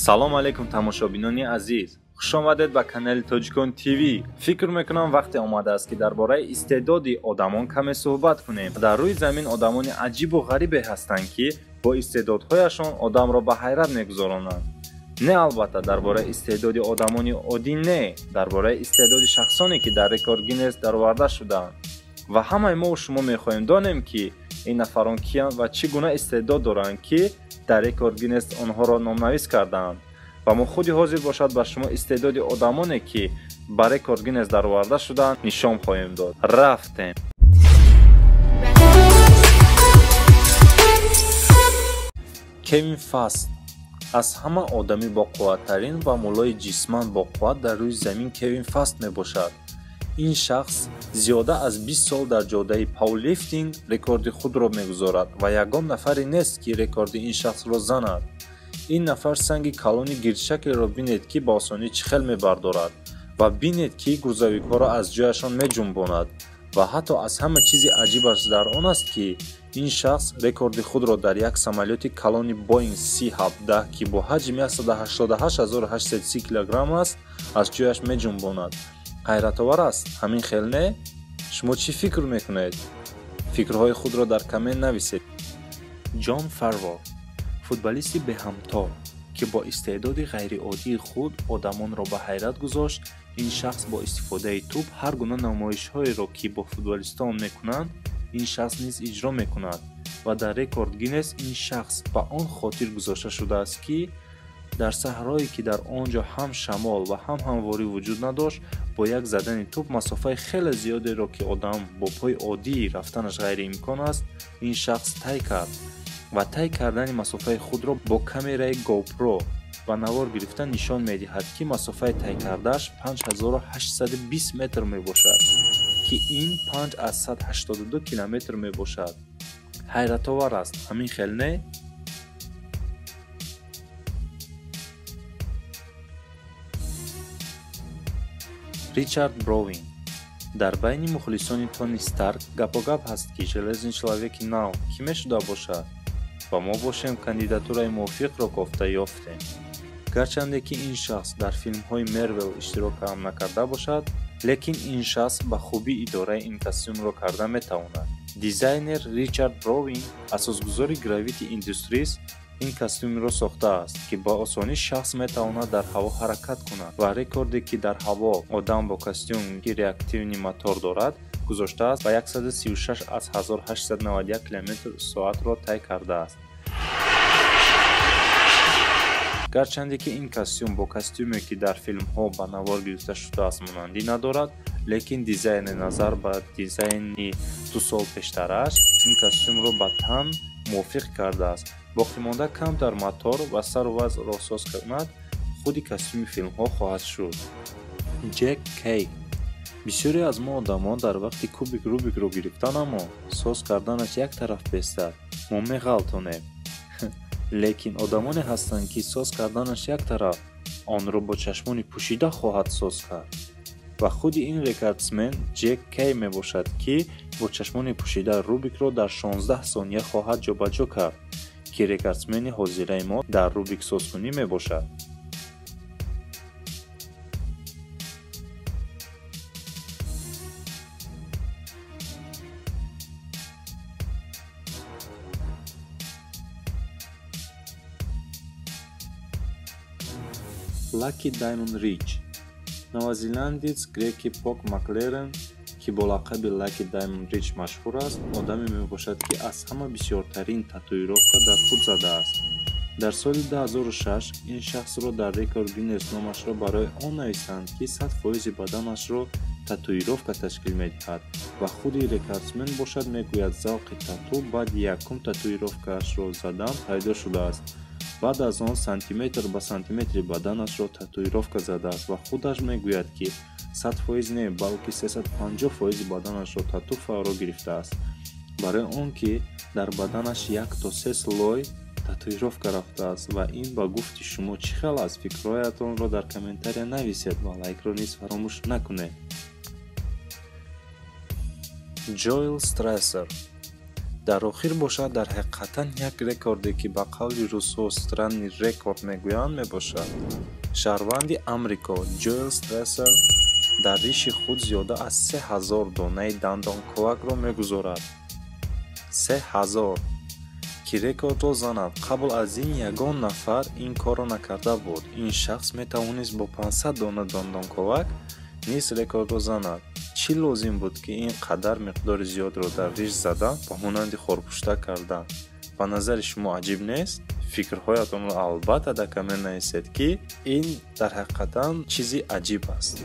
Салом алейкум, тамошобинони азиз. Хуш омадед ба канали Тоҷикон ТВ. Фикр мекунам, вақте омадааст, ки дар бораи истеъдоди одамон каме суҳбат кунем. Дар рӯи замин одамони аҷибу ғарибе ҳастанд, ки бо истеъдодҳояшон одамро ба ҳайрат мегузоронанд. Не, албатта, дар бораи истеъдоди одамони оддӣ не, дар бораи истеъдоди шахсоне, ки дар рекорд Гиннес дароварда шудаанд. Ва ҳамаи мо шумо мехоҳем донем, ки ин нафарон киянд ва чӣ гуна истеъдод доранд, ки дар рекорд Гиннес онҳоро номнавис кардаанд. Ва мо худи ҳозир бошад ба шумо истеъдоди одамоне, ки ба рекорд Гиннес дароварда шудаанд, нишон хоҳем дод. Рафтем. Кевин Фаст. Аз ҳама одами боқувваттарин ва муллои ҷисман боқувват дар рӯи замин Кевин Фаст мебошад. Ин шахс зиёда аз 20 сол дар ҷодаи пауэрлифтинг рекорди худро мегузорад ва ягон нафаре нест, ки рекорди ин шахсро занад. Ин нафар санги калони гирдшаклеро бинед, ки ба осонӣ чӣ хел мебардорад, ва бинед, ки грузовикҳоро аз ҷояшон меҷунбонад. Ва ҳатто аз ҳама чизи аҷибаш дар он аст, ки ин шахс рекорди худро дар як самолёти калони Боинг Си-17, ки бо ҳаҷми 188830 килограмм аст, аз ҷояш меҷунбонад. Ҳайратовар аст, ҳамин хел не? Шумо чӣ фикр мекунед? Фикрҳои худро дар коммент нависед. Ҷон Фарво, футболисти беҳамто, ки бо истеъдоди ғайриоддии худ одамонро ба ҳайрат гузошт. Ин шахс бо истифодаи тӯб ҳар гуна намоишҳоеро, ки бо футболистон мекунанд, ин шахс низ иҷро мекунад. Ва дар рекорд Гиннес ин шахс ба он хотир гузошта шудааст, ки дар саҳрое, ки дар он ҷо ҳам шамол ва ҳам ҳамворӣ вуҷуд надошт, бо як задани тӯб масофаи хеле зиёдеро, ки одам бо пои оддӣ рафтанаш ғайриимкон аст, ин шахс тай кард. Ва тай кардани масофаи худро бо камераи GoPro ба навор гирифта нишон медиҳад, ки масофаи тай кардааш 5820 метр мебошад, ки ин 5,82 километр мебошад. Ҳайратовар аст, ҳамин хел не? Ричард Броуин. Дар байни мухлисони Тони Старк гапогап ҳаст, ки Железный человеки нав кӣ мешуда бошад, ва мо бошем кандидатураи мувофиқро кофта ёфтем. Гарчанде ки ин шахс дар филмҳои Мервел иштирок ҳам накарда бошад, лекин ин шахс ба хубӣ идораи ин костюмро карда метавонад. Дизайнер Ричард Броуин, асосгузори Gravity Industries, ин костюмро сохтааст, ки ба осонӣ шахс метавонад дар ҳаво ҳаракат кунад ва рекорде, ки дар ҳаво одам бо костюм, ки реактивный мотор дорад, гузоштааст ва 136,891 километр соатро тай кардааст. Гарчанде ки ин костюм бо костюме, ки дар филмҳо ба навор гирифта шудааст, монандӣ надорад, лекин дизайни назар ба дизайни 2 сол пештараш ин костюмро ба тан мувофиқ кардааст. Боқимонда камтар мотор ва сару вазъро соз кунад, худи костюми филмҳо хоҳад шуд. Ҷек Кей. Бисёре аз мо одамон дар вақти кубик Рубикро гирифтанамо соз карданаш як тараф бестад, мо меғалтонем. Лекин одамоне ҳастанд, ки соз карданаш як тараф, онро бо чашмони пӯшида хоҳад соз кард. Ва худи ин рекордсмен Ҷек Кей мебошад, ки бо чашмони пӯшида Рубикро дар 16 сония хоҳад ҷобаҷо кард, ки рекордсмени ҳозираи мо дар Рубик созкунӣ мебошад. Лаки Даймонд Рич. Новозеландец Греки Пок Маклерен, ки бо лақаби Лаки Даймонд Рич машҳур аст, одаме мебошад, ки аз ҳама бисёртарин татуировка дар худ задааст. Дар соли 2006 ин шахсро дар рекорд Гиннес номашро барои он нависанд, ки 100% баданашро татуировка ташкил медиҳад ва худи рекордсмен бошад мегӯяд, завқи тату баъди якум татуировкаашро задан пайдо шудааст. Баъд аз он сантиметр ба сантиметри баданашро татуировка задааст ва худаш мегӯяд, ки 100% не, балки 350% баданашро тату фаро гирифтааст, барои он ки дар баданаш 1 то 3 слой татуировка рафтааст. Ва ин ба гуфти шумо чӣ хел аст? Фикрҳоятонро дар комментария нависед ва лайкро низ фаромӯш накунед. Ҷоэл Стрессер. Дар охир бошад, дар ҳақиқатан як рекорде, ки ба қавли русҳо странный рекорд мегӯянд, мебошад. Шаҳрванди Амрико Ҷоэл Стрессер дар риши худ зиёда аз 3000 донаи дандонковакро мегузорад. 3000, ки рекордро занад. Қабл аз ин ягон нафар ин корро накарда буд. Ин шахс метавонист бо 500 дона дандонковак низ рекордро занад. Чӣ лозим буд, ки ин қадар миқдори зиёдро дар риш задан, ба монанди хорпушта кардан? Ба назари шумо аҷиб нест? Фикрҳоятонро албатта дар коммент нависед, ки ин дар ҳақиқатан чизи аҷиб аст.